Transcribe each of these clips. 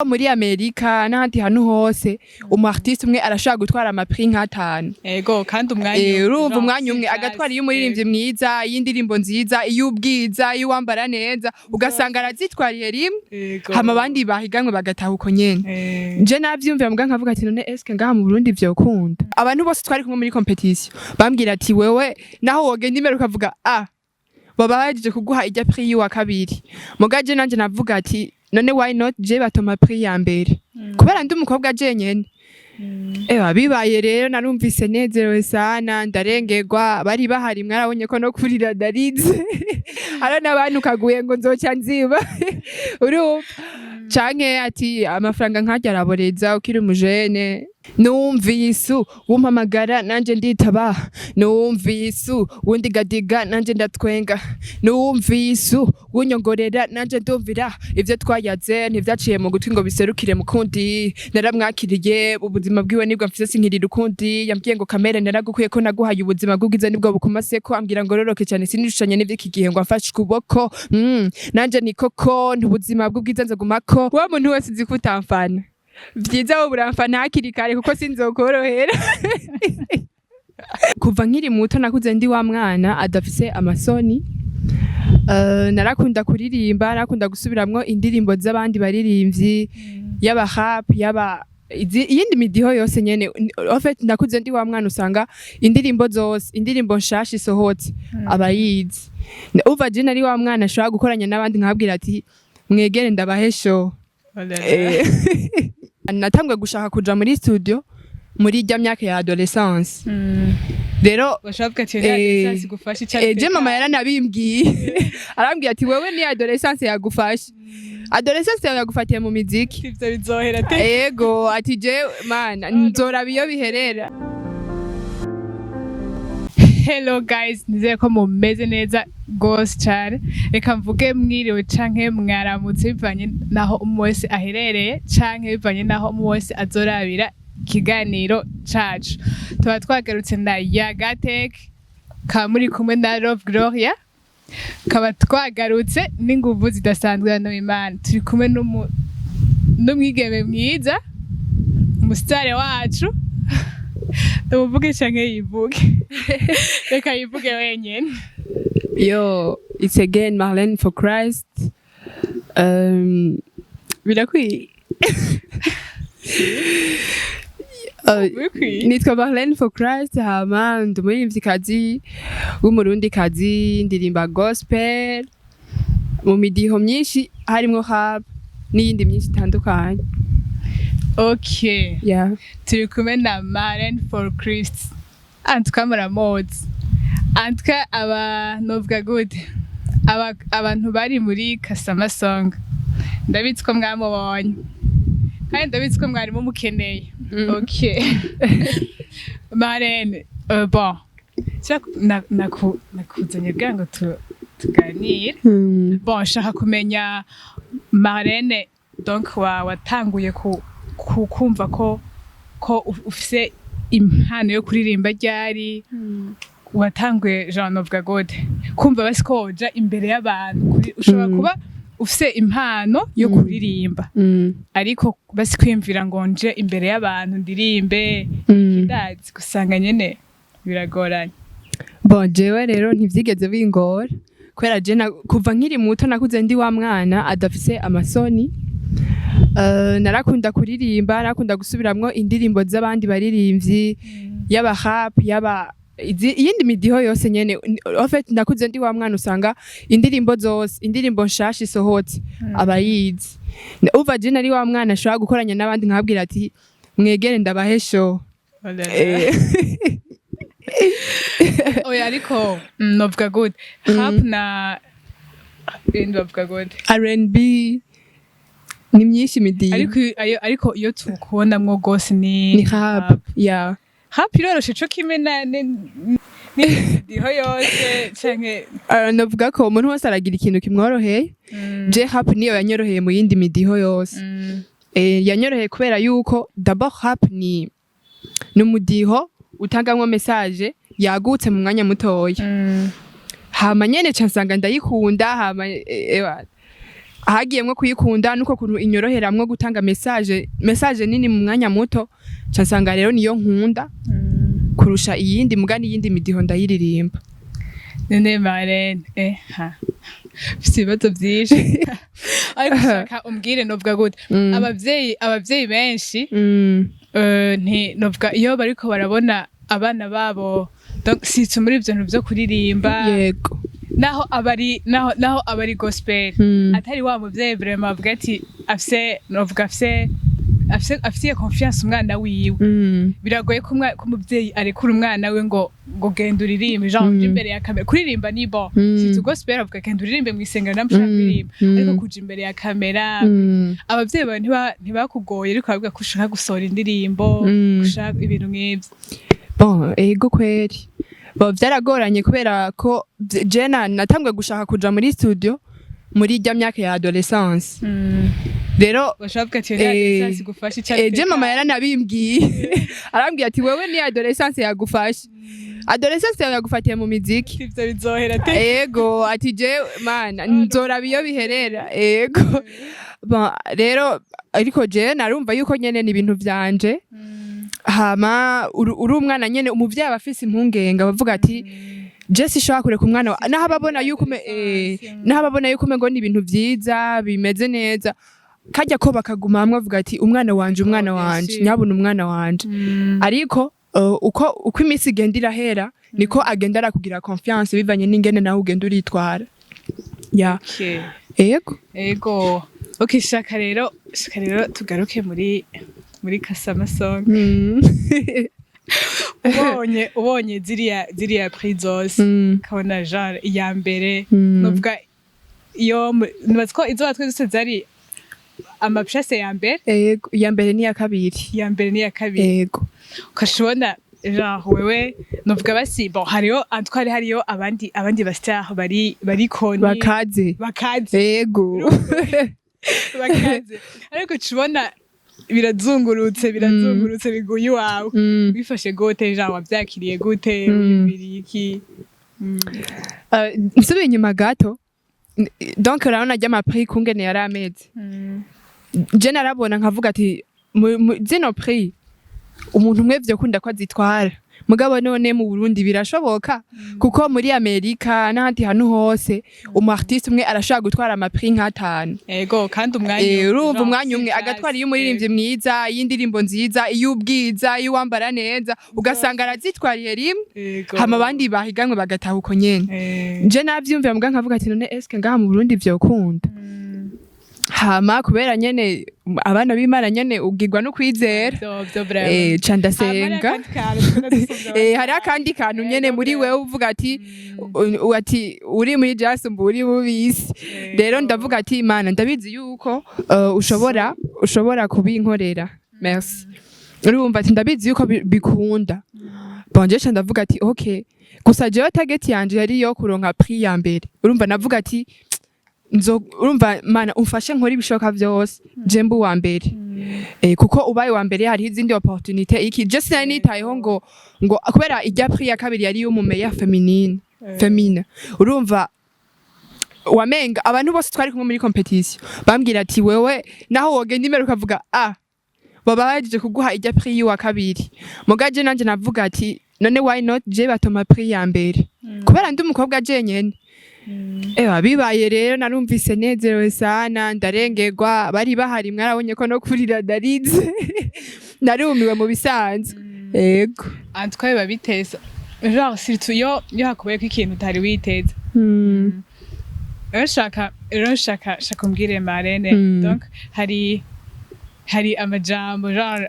Muri Amerika n'ahandi hantu hose, umu artiste umwe arashobora gutwara ama prix nk'atanu. Ego, kandi umwanya Urumva, umwanya umwe agatwara iy'umuririmbyi mwiza, iy'indirimbo nziza, iy'ubwiza, iy'uwambara neza, ugasanga arazitwariye rimwe, hama abandi bahiganwe bagataha uko nyene. Je navyumvira muga nkavuga ati: "None eske ngaha mu Burundi vyokunda?" Abantu bose twari kumwe muri compétition bambwira ati: "Wewe naho wogenda imbere ukavuga, ah, baba bahejeje kuguha irya prix y'uwa kabiri." Muga je nanje navuga ati: "None why not je batoma prix ya mbere kubera ndi umukobwa jenyene?" Ewa, bibaye rero narumvise nezerewe sana, ndarengerwa. Bari bahari, mwarabonye ko no kurira ndarize. Hariho n'abantu kaguye ngo nzoca nziba, urumva, canke ati amafaranga nkarya araboreza ukiri umujene. Numvise wumpamagara, nanje nditaba. Numvise wundigadiga, nanje ndatwenga. Numvise wunyongorera, nanje ndumvira. Ivyo twayaze ntivyaciye mu gutwi ngo biserukire mu kundi. Naramwakiriye, ubuzima bwiwe nibwo mfise, sinkirira ukundi. Yambwiye ngo: "Kamere naragukwiye ko naguhaye ubuzima bw'ubwiza nibwo bukumaseko." Ambwira ngo roroke cyane, sinishushanye n'ivy'iki gihe, ngo amfashe ukuboko. Nanje ni koko ntubuzima bw'ubwiza nzogumako. Wa muntu wese uzi ko utamfana, vyiza wowe uramfana hakiri kare, kuko sinzokorohera. Kuva nkiri muto nakuze ndi wa mwana adafise amasoni. Narakunda kuririmba, narakunda gusubiramwo indirimbo z'abandi baririmbyi, yaba rap, yaba iyindi midiho yose nyene. En fait, nakuze ndi wa mwana usanga indirimbo zose, indirimbo nshasha isohotse, abayizi. Uva je nari wa mwana ashobora gukoranya n'abandi nkababwira ati: "Mwegere ndabahe show." Natanguye gushaka kuja muri studio muri irya myaka ya adolescence rero. Bashobora ati adolescence gufasha icyo. Je mama yaranabimbwiye, arambwira ati: "Wewe ni adolescence yagufashe, adolescence yawe yagufatiye mu miziki." Ivyo bizohera te. Ego, ati je mana nzoraba iyo biherera. Hello guys, nizere ko mumeze neza gose cyane. Reka mvuge mwiriwe canke mwaramutse, bivanye naho umwe wese aherereye canke bivanye naho umwe wese azorabira ikiganiro cacu. Tuba twagarutse na Yagatek, kaba muri kumwe na Love Gloria, kaba twagarutse n'inguvu zidasanzwe hano. Imana, turi kumwe n'umwigeme mwiza, umusitare wacu. Tumuvuge canke yivuge? Reka yivuge wenyene. Yo, it's again Marlene for Christ. Birakwiye. Bikwiye. Nitwa Marlene for Christ, hama ndi umuririmvyikazi w'umurundikazi, ndirimba gospel mu midiho myinshi, harimwo rap n'iyindi myinshi itandukanye. Okay. Yeah. Turi kumwe na Marlene for Christ. Antuka muramuzi, antuka aba novuga gute, aba abantu bari muri Kasama Song, ndabizi ko mwamubonye kandi ndabizi ko mwari mumukeneye. Okay, Marlene, bon, nakuzanye kugira ngo tuganire. Bon, nshaka kumenya Marlene, donc watanguye ku kumva ko ufise impano yo kuririmba ryari? Watanguye, Jean, novuga gute, kumva basi ko woja imbere y'abantu ushobora kuba ufise impano yo kuririmba, ariko basi kwiyumvira ngo nje imbere y'abantu ndirimbe, ndazi gusanga nyene biragoranye. Bon, jewe rero ntivyigeze bingora, kubera je kuva nkiri muto nakuze ndi wa mwana adafise amasoni. Narakunda kuririmba, narakunda gusubiramwo indirimbo z'abandi baririmbyi, yaba rap, yaba iyindi midiho yose nyene. En fait, nakuze ndi wa mwana usanga indirimbo zose, indirimbo nshasha isohotse, abayizi. Uva je nari wa mwana ashobora gukoranya n'abandi nkababwira ati: "Mwegere ndabahe show." Oya, ariko novuga gute, rap na ibindi bavuga gute? R&B, ni myinshi imidiho. Ariko ariko iyo tukubonamwo gose ni Ni rap, yeah. Rap iroroshe co kimwe na n'imidiho yose canke? Navuga ko umuntu wese aragira ikintu kimworoheye. Je rap niyo yanyoroheye mu yindi midiho yose. Yanyoroheye kubera yuko d'abord rap ni umudiho utangamwo message yagutse mu mwanya mutoya. Hama nyene ca nsanga ndayikunda, hama ewa. Hagiyemwo kuyikunda nuko kuntu inyoroheramwo gutanga message nini mu mwanya muto, ca nsanga rero niyo nkunda kurusha iyindi, muga n'iyindi midiho ndayiririmba. None Marene, ha, mfise ibibazo vyinshi, ariko ushaka umbwire, novuga gute, abavyeyi benshi nti novuga iyo bariko barabona abana babo, donc surtout muri ivyo bintu vyo kuririmba, naho abari gospel, atari wa muvyeyi vraiment avuga ati afise, novuga afise confiance umwana wiwe, biragoye ko umuvyeyi arekura umwana we ngo genda uririmbe, genre uje imbere ya kamera kuririmba. Ni bon, surtout gospel, avuga genda uririmbe mw'isengero namushaka kuririmba, ariko kuja imbere ya kamera, abavyeyi bawe ntibakugoye ariko bavuga ko ushaka gusohora indirimbo, ushaka ibintu nk'ivyo? Bon, ego kweri. Bon, vyaragoranye kubera ko je natanguye gushaka kuja muri studio muri irya myaka ya adolescence. Rero bashobora kuvuga ati adolescence igufasha icyo. Je mama yaranabimbwiye, arambwiye ati: "Wewe ni adolescence yagufashe, adolescence yawe yagufatiye mu miziki." Ivyo bizohera te. Ego, ati je mana nzoraba iyo biherera. Ego, bon, rero ariko je narumva yuko nyene ni ibintu vyanje. Hama uri umwana nyene, umuvyeyi aba afise impungenge, abavuga ati: "Je sishobora kureka umwana naho ababona yuko umengo ni ibintu vyiza bimeze neza." Kajya ko bakaguma hamwe avuga ati: "Umwana wanje, umwana Oh, bien wanje, sûr. nyabuna umwana wanje." Ariko uko iminsi igenda irahera niko agenda arakugira confiance, bivanye n'ingene nawe ugenda uritwara, ya. Okay. Ego. Ego, okay, shaka rero tugaruke muri Kasama Song. Ubonye ziriya prix zose, ukabona genre iya mbere, novuga iyo nibaza ko izo batwe zose zari amaplace ya mbere. Ego, iya mbere n'iya kabiri. Iya mbere n'iya kabiri. Ego. Ukashobona genre wewe, novuga basi, bon, hariyo en tout cas hariyo abandi ba star bari koni. Bakaze. Bakaze. Ego. Bakaze, ariko tubona birazungurutse biguye iwawe. Wifashe gute? Genre wavyakiriye gute? Wiyumviriye iki? Nsubiye inyuma gato, donc urabona rya maprix kungene yari ameze, je narabona nkavuga ati zino prix umuntu umwe vyokunda ko azitwara, mugabo none mu Burundi birashoboka? Kuko muri Amerika n'ahandi hantu hose umu artiste umwe arashobora gutwara amaprix nk'atanu. Ego, kandi umwanya Urumva, umwanya umwe agatwara iy'umuririmbyi mwiza, iy'indirimbo nziza, iy'ubwiza, iy'uwambara neza, ugasanga arazitwariye rimwe, hama abandi bahiganwe bagataha uko nyene. Je navyumvira muga nkavuga ati: "None eske ngaha mu Burundi vyokunda?" Hama kubera nyene abana b'Imana nyene ugirwa no kwizera. Vyo vraiment. Ca ndasenga. Hari akandi kantu nyene muri wewe uvuga ati ati uri muri jazz mba uri mubisi. Rero ndavuga ati: "Imana, ndabizi yuko ushobora kubinkorera." Merci. Urumva ati: "Ndabizi yuko bikunda." Bon, je ca ndavuga ati: "Okay." Gusa jewe target yanje yari yo kuronka prix ya mbere. Urumva, navuga ati nzo, urumva, Mana umfashe nkora ibishoboka vyose je mbe uwa mbere, kuko ubaye uwa mbere hariho izindi opportunité. Iki je sinari nitayeho ngo kubera irya prix ya kabiri yari y'umu meilleure féminine. Urumva, wamenga abantu bose twari kumwe muri competition bambwira ati: "Wewe naho wogenda imbere ukavuga ah baba bahejeje kuguha irya prix y'uwa kabiri." Muga je nanje navuga ati: "None why not je batoma prix ya mbere kubera ndi umukobwa jenyene?" Ewa, bibaye rero narumvise nezerewe sana, ndarengerwa. Bari bahari mwarabonye ko no kurira ndarize, narumiwe mu bisanzwe. Ego. En tout cas biba biteza, genre surtout iyo hakubayeko ikintu utari witeze. Rero shaka umbwire, Marene, donc hari amajambo genre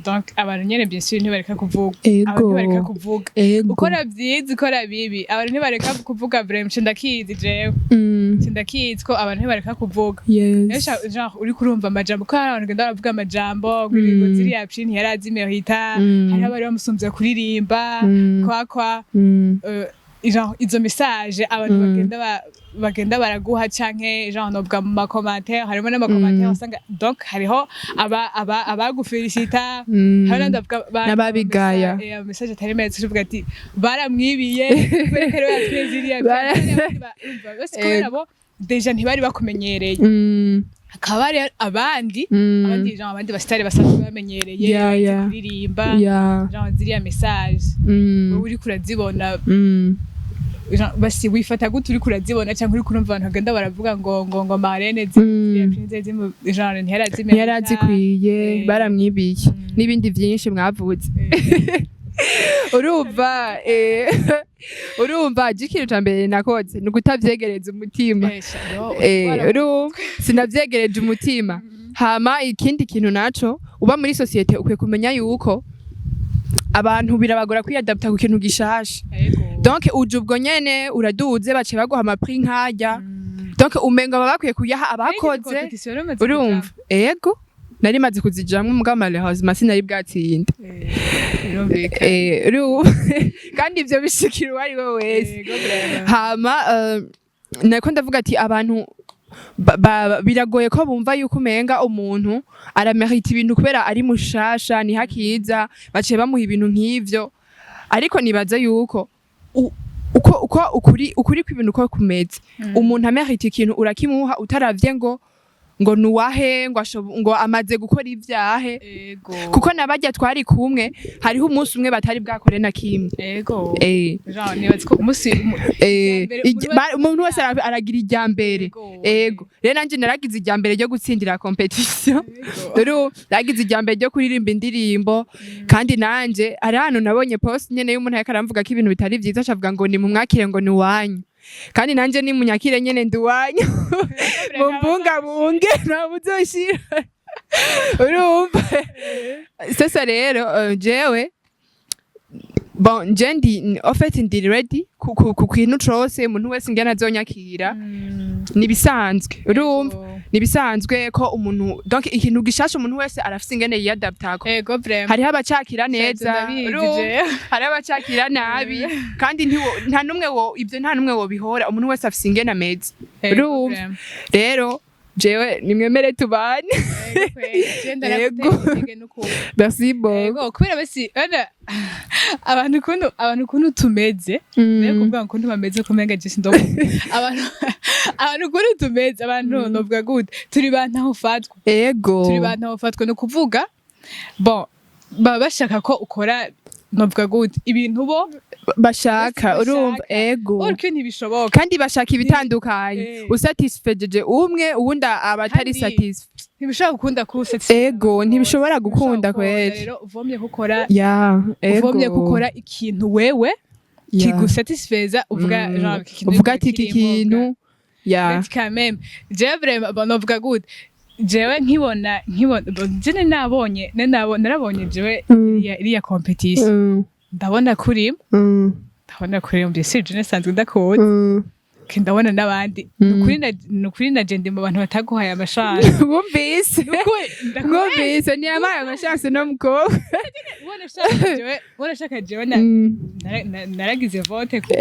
donc abantu nyene bien sûr ntibareka kuvuga. Abantu ntibareka kuvuga. Ukora vyiza, ukora bibi, abantu ntibareka kuvuga. Vraiment nce ndakizi jewe, nce ndakizi ko abantu ntibareka kuvuga. Rero genre uriko urumva amajambo, ko hari abantu bagenda baravuga amajambo ngo ziriya prix ntiyarazi merita, hariho abari bamusumvye kuririmba, kwa genre izo message abantu bagenda baraguha, canke genre novuga mu macommentaire, harimo n'amacommentaire usanga donc hariho aba aba abagufelicita, hari n'abandi bavuga N'ababigaya. Message atari meza, uvuga ati baramwibiye, kubera ko ariwe yatwaye ziriya prix. Urumva, bose kubera bo déjà ntibari bakumenyereye, hakaba hari abandi, abandi genre, abandi basitari basanzwe bamenyereye, bazi kuririmba, genre ziriya message wowe uriko urazibona, genre, basi wifata gute uriko urazibona, cyangwa uriko urumva abantu bagenda baravuga ngo Marene ziriya prix genre ntiyarazimerita? Ntiyarazikwiye. Baramwibiye n'ibindi byinshi mwavuze. Urumva, urumva je ikintu ca mbere nakoze ni ukutavyegereza umutima. Sha, yo, Urumva sinavyegereje umutima. Hama ikindi kintu naco, uba muri société ukwiye kumenya yuko abantu birabagora kwiyadapta ku kintu gishasha. Donc uje ubwo nyene uraduze, baciye baguha ama prix nkarya, donc umenga baba bakwiye kuyaha abakoze. Competition yaramaze. Urumva, ego, nari maze kuzijamwo, mugabo malheureusement sinari bwatsinde. Birumvikana. Urumva kandi ivyo bishikira uwo ari we wese. Yego, vraiment. Hama nako ndavuga ati abantu biragoye ko bumva yuko umenga umuntu aramerita ibintu kubera ari mushasha, nihakiza baciye bamuha ibintu nk'ivyo. Ariko nibaza yuko uko ukuri kw'ibintu uko kumeze, umuntu amerita ikintu urakimuha utaravye ngo nuwahe, ngo ngo amaze gukora ivyahe. Kuko nabarya twari kumwe, hariho umunsi umwe batari bwakore na kimwe. Genre nibaza ko umunsi Irya mbere, umuntu wese aragira irya mbere. Ego, rero nanje naragize irya mbere ryo gutsindira compétition. Rero naragize irya mbere ryo kuririmba indirimbo. Kandi nanje hari ahantu nabonye post nyene y'umuntu ariko aramvuga ko ibintu bitari vyiza, acavuga ngo nimumwakire, ngo ni uwanyu. Kandi nanje nimunyakire nyene, ndi uwanyu, mumbungabunge, nta muzoshira. Urumva sasa rero, jewe bon, je ndi, en fait ndi ready ku kintu cose. Umuntu wese ingene azonyakira nibisanzwe. Urumva nibisanzwe ko umuntu, donc ikintu gishasha, umuntu wese arafise ingene yiyadaptako. Ego, vraiment. Hariho abacakira neza, Ndabizi. urumva? Jewe. Hariho abacakira nabi, kandi nta numwe wo ibyo, nta numwe wobihora. Umuntu wese afise ingene ameze. Urumva? Vraiment. Rero jewe nimwemere tubane. Ego kweli. Je ndaraguteye intege n'ukuntu. Merci beaucoup. Ego, kubera basi ana abantu ukuntu tumeze, rero kuvuga ngo ukuntu bameze kumenga je sindo abantu ukuntu tumeze, abantu novuga gute, turi ba ntaho ufatwa. Turi ba ntaho ufatwa, ni ukuvuga bon baba bashaka ko ukora, novuga gute, ibintu bo bashaka. Bashaka. Urumva, ego. Ariko ntibishoboka. Kandi bashaka ibitandukanye. Usatisfejeje umwe, uwundi aba atari Kandi satisfait. Ntibishobora gukunda kuba satisfait. Ego, ntibishobora gukunda kweli. Rero uvomye gukora ya ego uvomye gukora ikintu wewe kigusatisfeza, uvuga genre iki kintu uvuga ati iki kirimo, kintu ya uvuga ati quand même jewe vraiment, bon, novuga gute, jewe nkibona bon, je nabonye narabonye jewe iriya compétition, ndabona kuri ndabona kuri bien sûr je nasanzwe ndakunda, ndabona n'abandi. Nukuri na je ndi mu bantu bataguhaye ama chance. Wumvise? Nukuri ndakubwiye. Wumvise, ntiyamaye ama chance no mukobwa. Ubona shaka jewe naragize vote ku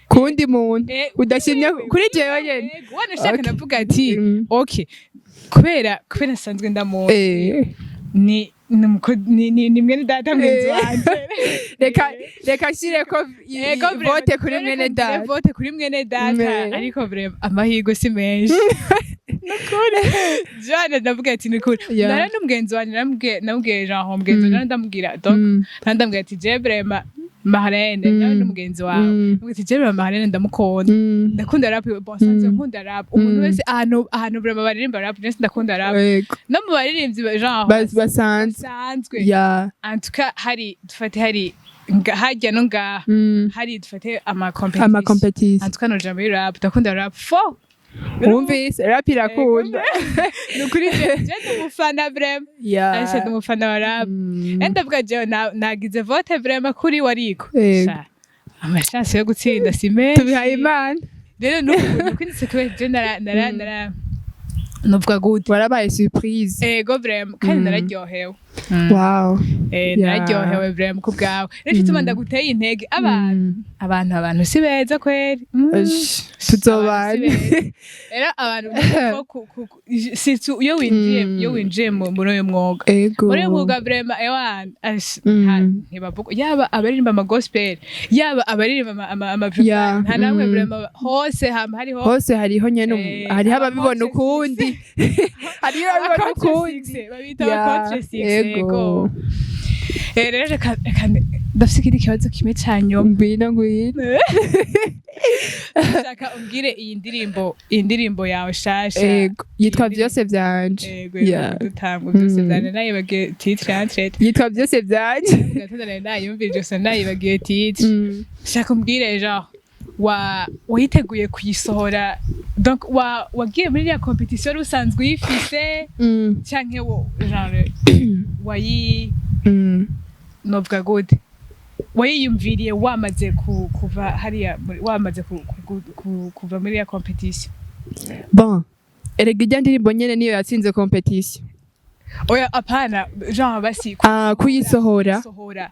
Kundi muntu udashimye kuri jewe nyene. Ubona shaka ndavuga ati okay, kubera nsanzwe ndamuzi, ni mwene data mwenzi wanje. Reka nshireko Ego, vraiment, vote kuri reka mwene ngire data. Vote kuri mwene data. Ariko vraiment amahirwe si menshi, nukuri jane ndavuga ati nukuri nara n'umugenzi wanje namubwiye genre mugenzi wanje ndamubwira, donc ndamubwira ati je vraiment Marlene, nawe n'umugenzi wawe, ndamubwira ati je vraiment Marlene ndamukunda, ndakunda rap, bon, sanzwe nkunda rap, umuntu wese ahantu vraiment baririmba rap, je ndakunda rap, no mu baririmbyi genre basanzwe. Basanzwe. En tout cas hari dufate hari harya no ngaha, hari dufate ama compétition, ama compétition, en tout cas noja muri rap, ndakunda rap fo. Wumvise, rap irakunda. Nukuri je ndi umufana vraiment. Aisha, ndi umufana wa rap. Ndavuga jewe nagize vote vraiment kuri wariko. Sha, ama chance yo gutsinda si menshi. Tubihaye Imana. Rero nubu nukwinditse kubera je nara novuga gute, warabaye surprise. Ego, vraiment, kandi nararyohewe. Wow. Nararyohewe vraiment ku bwawe. Rero igituma ndaguteye intege, abantu, abantu si beza kweri. Ush, tuzobana. Abantu si beza. Rero abantu ko surtout iyo winjiye, iyo winjiye muri uyu mwuga, muri uyu mwuga vraiment, ewana ntibavuga, yaba abaririmba ama gospel, yaba abaririmba ama profane, nta namwe, vraiment hose hama hariho Hose hariho nyene hariho aba ababibona contre ukundi, hariho ababibona aba contre ukundi. succès, babita aba contre succès. Ego. Ego. Rero reka ndafise ikindi kibazo kimwe ca nyuma. Ngwino, ngwino. Shaka umbwire iyi ndirimbo yawe shasha. Ego, yitwa Vyose Vyanje. Ego. Dutanga Byose Vyanje. Nayibagiye titre entre Yitwa Vyose Vyanje. Gatondo nari nayumvirije gusa nayibagiye titre. Shaka umbwire, genre wa witeguye kuyisohora, donc wa wagiye muri iriya compétition wari usanzwe uyifise, canke wo genre wayi novuga gute, wayiyumviriye wamaze kuva hariya wamaze kuva muri iriya compétition? Bon, erega ijya ndirimbo nyene niyo yatsinze compétition. Oya, apana, genre basi Ah, kuyisohora. Kuyisohora.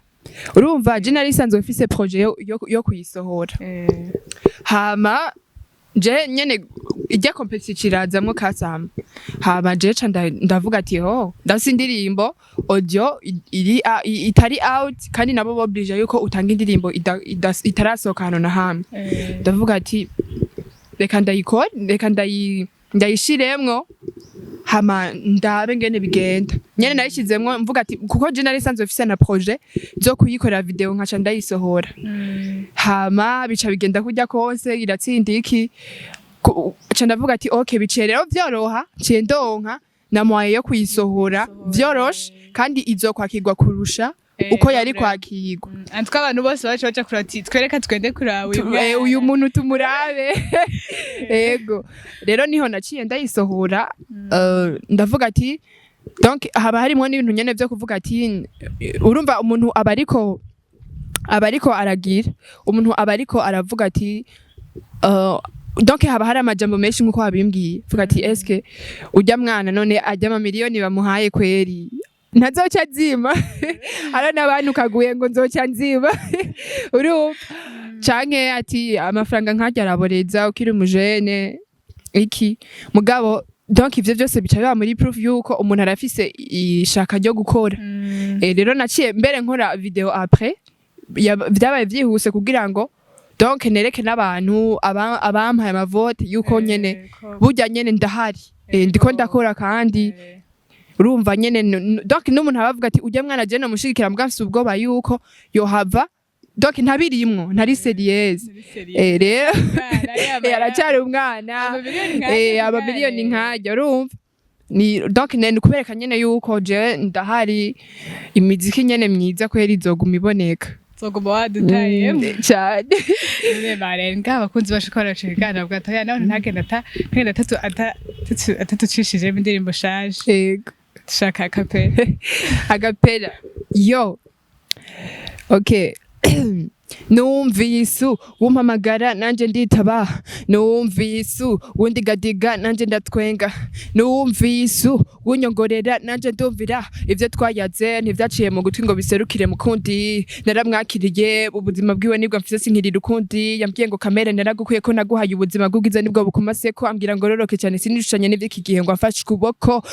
Urumva je nari isanzwe mfise projet yo kuyisohora. Hama je nyene ijya compétition irazamwo kasama, hama je ca ndavuga ati: "Ho ndafise indirimbo audio iri itari out, kandi nabo boblige yuko utanga indirimbo itarasohoka ahantu na hamwe." Ndavuga ati: "Reka ndayikore, reka ndayishiremwo, hama ndabe ngene bigenda." Nyene nayishizemwo mvuga ati, kuko je nari isanzwe mfise na projet zo kuyikorera video nkaca ndayisohora. Hama bica bigenda kurya kose, iratsinda iki. Ca ndavuga ati: "Okay, biciye rero vyoroha, nciye ndonka na moyen yo kuyisohora vyoroshe, kandi izokwakirwa kurusha uko yari kwakirwa." Antwa abantu bose baca baca kuraba ati: "Twereka twende kuraba uyu mwana." Uyu muntu tumurabe. Ego, rero niho naciye ndayisohora. Ndavuga ati donc haba harimwo n'ibintu nyene vyo kuvuga ati urumva umuntu aba ariko aragira, umuntu aba ariko aravuga ati donc haba hari amajambo menshi nkuko wabimbwiye, vuga ati: "Eske urya mwana none arya amamiliyoni bamuhaye kweri ntazoca azima?" Hariho n'abantu kaguye ngo nzoca nzima, urumva, canke ati amafaranga nkarya araboreza ukiri umujene iki. Mugabo donc ivyo vyose bica biba muri proof yuko umuntu arafise ishaka ryo gukora. Rero naciye mbere nkora video après, vyabaye vyihuse kugira ngo donc nereke n'abantu abampaye amavote yuko nyene burya nyene ndahari. Ndiko ndakora kandi urumva nyene donc n'umuntu aba avuga ati: "Urya mwana je nomushigikira, mbwa mfise ubwoba yuko yohava donc ntabirimwo, ntari sérieuse." Rero aracyari umwana, amamiliyoni nkajya, urumva ni donc ni kubereka nyene yuko je ndahari, imiziki nyene myiza kweri izoguma iboneka. Zoguma wadutaye. Cyane. Barenga abakunzi bashobora baraca ibiganiro bwa toya nawe ntagenda ata ntagenda atatu atatucishijemo indirimbo shaje. Yego. Dushaka a cappella. A cappella yo, okay. Numvise wumpamagara nanje nditaba, numvise wundigadiga nanje ndatwenga, numvise wunyongorera nanje ndumvira. Ivyo twayaze ntivyaciye mu gutwi ngo biserukire mu kundi. Naramwakiriye ubuzima bwiwe nibwo mfise, sinkirira ukundi. Yambwiye ngo: "Kamere naragukwiye ko naguhaye ubuzima bw'ubwiza nibwo bukumaseko." Ambwira ngo roroke cyane, sinishushanye n'ivy'iki gihe, ngo amfashe ukuboko.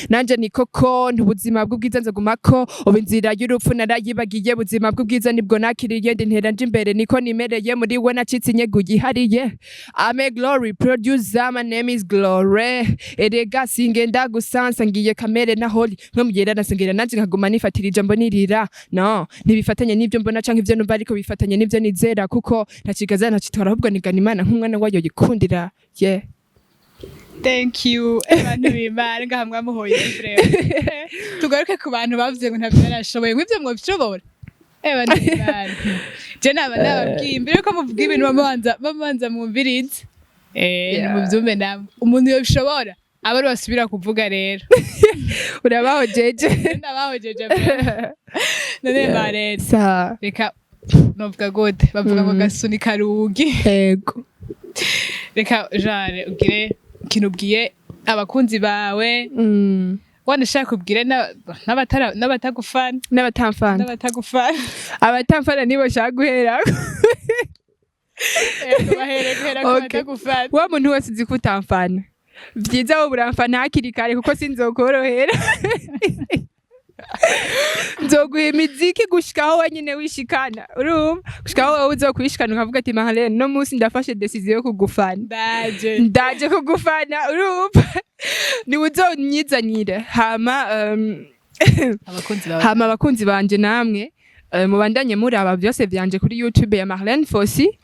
Nanje ni koko ntubuzima bw'ubwiza nzagumako, ubu inzira y'urupfu narayibagiye. Buzima bw'ubwiza nibwo nakiriye, ndi ntera nje imbere, niko nimereye. Muri we nacitse inyegu yihariye. I'm a glory producer, my name is Glory. Erega singenda gusansa, ngiye kamere na holy mwe mugera nasengera nanje nkaguma nifatira ijambo nirira. No ntibifatanye n'ibyo mbona canke ivyo numva, ariko bifatanye n'ivyo nizera, kuko ntakigaza ntakitora, ahubwo nigana Imana nk'umwana wayo yikundira, yeah. Thank you. Abantu b'Imana ngaha mwamuhoye vraiment. Tugaruke ku bantu bavuze ngo ntabyo yarashoboye, ngo ibyo mwobishobora. Abantu b'Imana, je naba nababwiye imbere yuko muvuga ibintu bamubanza mwumvirize. Nimuvyumve namwe, umuntu yobishobora aba ari basubira kuvuga rero. Urabaho jeje. Ndabahojeje vraiment. None marere, sa reka novuga gute, bavuga ngo gasunika rugi. Ego. Reka jare ugire ikintu ubwiye abakunzi bawe. Wanashaka kubwira n'abatagufana. N'abatamfana. N'abatagufana. Abatamfana nibo shaka guhera. Ego, bahere guhera ku batagufana. Wa muntu wese uzi ko utamfana, vyiza wowe uramfana hakiri kare, kuko sinzokorohera. Nzoguha imiziki gushikaho wenyine wishikana, urumva, gushikaho wowe uzokwishikana ukavuga ati: "Marlene, no munsi ndafashe décision yo kugufana." Ndaje. Ndaje kugufana, urumva, niwe uzonyizanira. Hama abakunzi bawe. Hama abakunzi banje namwe, mubandanye muraba byose vyanje kuri YouTube ya Marlene Fosi.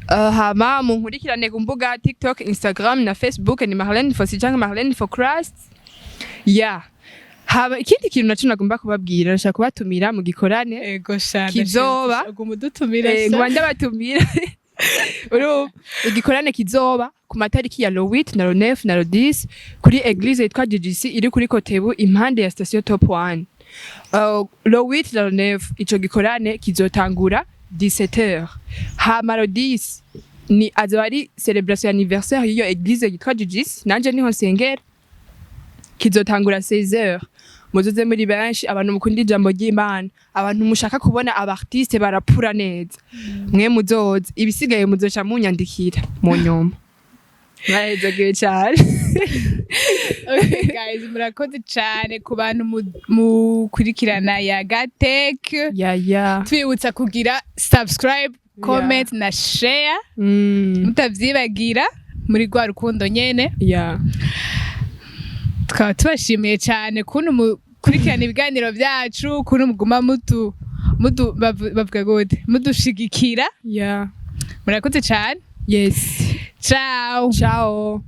Hama munkurikirane ku mbuga TikTok, Instagram na Facebook, ni Marlene Fosi canke Marlene for Christ. Yeah, haba ikindi kintu naco nagomba kubabwira: ndashaka kubatumira mu gikorane Ego sha. kizoba. Uguma udutumira. Sha. Nguma ndabatumira, urumva, igikorane kizoba ku matariki ya le 8 na le 9 na le 10 kuri église yitwa GGC iri kuri Kotebu, impande ya station Top 1. Le 8 na le 9, ico gikorane kizotangura 17h. Hama le 10 ni azoba ari célébration anniversaire y'iyo église yitwa GGC, nanje niho nsengera, kizotangura 16h. Muzoze muri benshi, abantu mukunda ijambo ry'Imana, abantu mushaka kubona aba artiste barapura neza, mwe muzoze. Ibisigaye muzoca munyandikira mu nyuma. Mwarahezagiwe cyane. Okay guys, murakoze cyane ku bantu mukurikirana ya Gatek. Ya. Twibutsa kugira subscribe, comment na share, mutavyibagira muri rwa rukundo nyene. Tukaba tubashimiye cyane kuntu mukurikirana ibiganiro byacu, kuntu muguma mutu mudu bavuga gute, mudushigikira. Murakoze cyane. Yes. Ciao. Ciao.